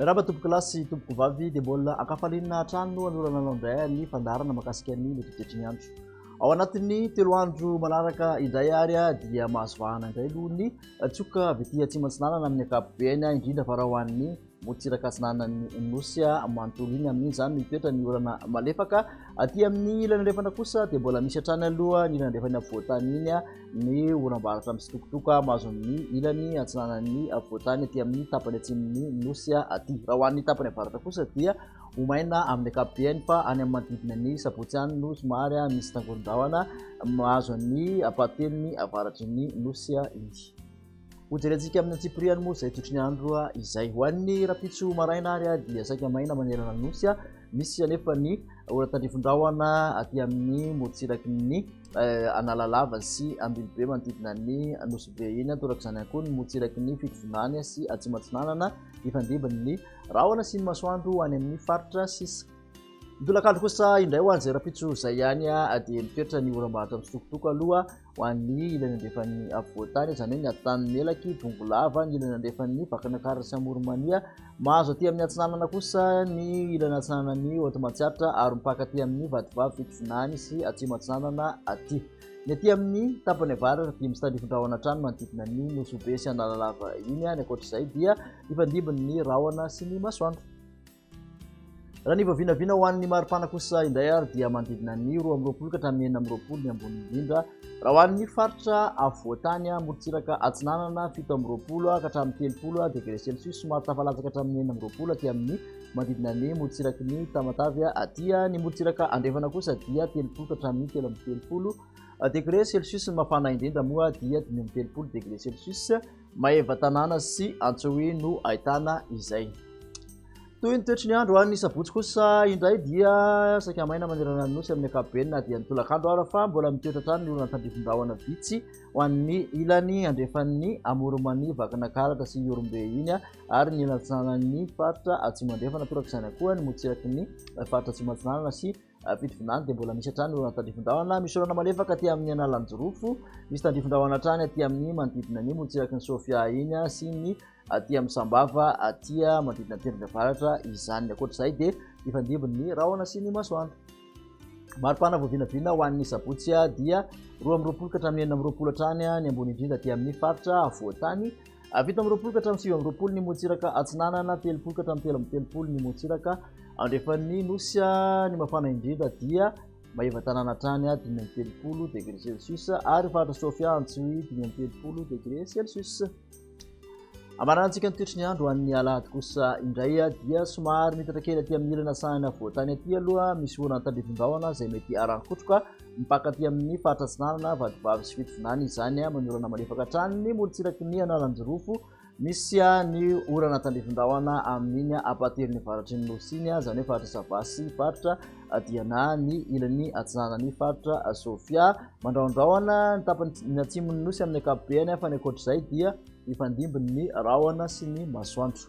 Miarahaba tompokolahy sy tompokovavy dia mbola ankafaliana hatrany no anolorana anao indray ny fandaharana mahakasika ny mety ho toetry ny andro. Ao anatin'ny telo andro manaraka indray ary dia mahazo vahana indray aloha ny tsioka avy aty atsimo atsinanana amin'ny ankapobeny indrindra fa raha ho an'ny morontsiraka atsinanan'ny nosy manontolo iny amin'iny izany no hitoetra ny orana malefaka. Aty amin'ny ilany andrefana kosa dia mbola misy hatrany aloha ny ilany andrefan'ny afovoantany iny ny oram-baratra misitokotoko mahazo amin'ny ilany atsinanan'ny afovoantany aty amin'ny tapany atsimon'ny nosy aty. Raha ho an'ny tapany avaratra kosa dia ho maina amin'ny ankapobeny fa any amin'ny manodidina ny sabotsy any no somary misy tangoron-drahona mahazo ny ampahatelony avaratry ny nosy iny. Hojerentsika amin'ny antsipiriany moa izay toetry ny andro izay. Ho an'ny rahampitso maraina ary dia saika maina manerana ny nosy. Misy anefa ny ora tandrifin-drahona aty amin'ny morontsiraky ny eh, Analalava sy Ambilobe manodidina ny Nosy Be iny. Torak'izany ihany koa ny morontsiraky ny Fitovinany sy Atsimo Atsinanana hifandimby ny rahona sy ny masoandro any amin'ny faritra sisa. Ny tolakandro kosa indray ho an'izay rahampitso izay ihany dia mitoetra ny oram-baratra mitsitokotoko aloha ho an'ny ilany andrefan'ny afovoan-tany, izany hoe ny atitany Melaky, Bongolava, ny ilany andrefan'ny Vakinankaratra sy Amoron'i-Mania. Mahazo aty amin'ny atsinanana kosa ny ilany atsinanan'ny Haute Matsiatra ary mipaka aty amin'ny Vatovavy Fitovinany sy Atsimo Atsinanana aty. Ny aty amin'ny tapany avaratra dia misy tandrifin-drahona hatrany manodidina ny Nosy Be sy Analalava iny, ny ankoatr'izay dia hifandimby ny rahona sy ny masoandro. Raha ny vinavina ho an'ny maripana kosa indray ary dia manodidina ny 22 ka hatramin'ny 26 ny ambony indrindra. Raha ho an'ny faritra afovoantany, morontsiraka atsinanana 27 ka hatramin'ny 30 degré celsius, somary tafalatsaka hatramin'ny 26 aty amin'ny manodidina ny morontsiraky ny Tamatave aty. Ny morontsiraka andrefana kosa dia 30 ka hatramin'ny 33 degré celsius, ny mafana indrindra moa dia 35 degré celsius. Maevatanàna sy Antsohihy no ahitana izay. Toy ny toetry ny andro any sabotsy kosa indray dia saika maina manerana ny nosy amin'ny ankapobeny na dia ny tolakandro ara fa mbola mitoetra hatrany ny orana tandrifin-drahona vitsy ho an'ny ilany andrefan'ny Amoron'i Vakinankaratra sy Ihorombe iny ary ny ilany atsinanan'ny faritra Atsimo Andrefana torak'izany koa ny morontsiraky ny faritra Atsimo Atsinanana sy Fitovinany dia mbola misy hatrany orana tandrifin-drahona. Misy orana malefaka aty amin'ny Analanjirofo. Misy tandrifin-drahona hatrany aty amin'ny manodidina ny morontsiraky ny Sofia iny sy ny aty amin'ny Sambava aty manodidina ny tendrony avaratra izany. Ankoatra izay dia hifandimby ny rahona sy ny masoandro. Maripana voavinavina ho an'ny sabotsy dia 22 ka hatramin'ny 26 hatrany ny ambony indrindra aty amin'ny faritra afovoan-tany. 27 ka hatramin'ny 29 ny morontsiraka atsinanana, 30 ka hatramin'ny 33 ny morontsiraka andrefan'ny nosy. Ny mafana indrindra dia Maevatanàna hatrany 35 degré celsius ary faritra Sofia Antsohihy 35 degré celsius. Amaranantsika ny toetry ny andro an'ny alahady kosa indray dia somary mitatra kely aty amin'ny ilana sahana voatany aty aloha misy orana tandrifin-drahona izay mety aran-kotroka mipaka aty amin'ny faritra atsinanana Vatovavy sy Fitovinany izany manorana malefaka hatrany ny morontsiraky ny Analanjirofo misy ny orana tandrifin-drahona amin'iny ampahatelon'ny avaratry ny nosy iny izany hoe faritra Sava sy faritra Diana ny ilany atsinanan'ny faritra Sofia mandrahondrahona ny tapany ny atsimon'ny nosy amin'ny ankapobeny fa ny ankoatr'izay dia mifandimby ny rahona sy ny masoandro.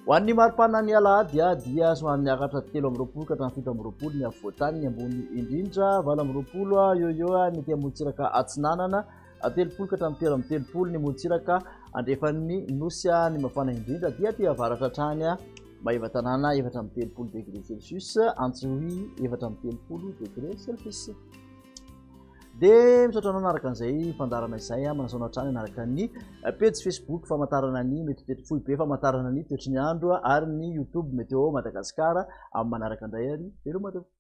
Ho an'ny maripana ny alahady dia somary niakatra 23 ka hatramin'ny 27 ny afovoantany ny ambony indrindra, 28 eo eo ny aty amorontsiraka atsinanana, 30 ka hatramin'ny 33 ny morontsiraka andrefan'ny nosy ny mafana indrindra dia aty avaratra hatrany Maevatanàna 34 degré celsius, Antsohihy 34 degré celsius. Dia misaotra anao nanaraka an'izay fandaharana izay, manasa anao hatrany hanaraka ny pejy Facebook famantarana ny mety ho foibe famantarana ny toetry ny andro ary ny YouTube Météo Madagascar amin'ny manaraka indray ary veloma tompoko.